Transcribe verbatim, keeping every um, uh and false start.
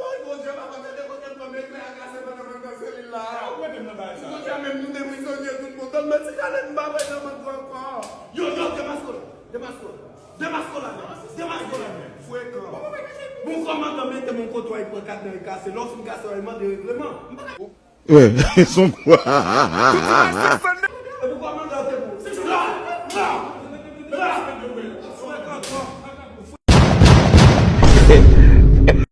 Woy, Bondye, papa, gade kote m tonbe, klè a kase pandan m nan selil la. Ou mete m nan bagay sa. Bondye, menm nou de prizonye, tout moun. Donn mwen ti kale, m pa vle nan mwen ankò. Yo, yo, demaske w la. Demaske w la. Demaske w la menm. Demaske w la menm. Frekan. Bon, kòmandan mete m yon kote, w pran kadna, e kase. Lè w fin kase, w mande regleman. M pa ka Wè, son kwa. Epi kòmandan te bon. La, la, la. Frekan.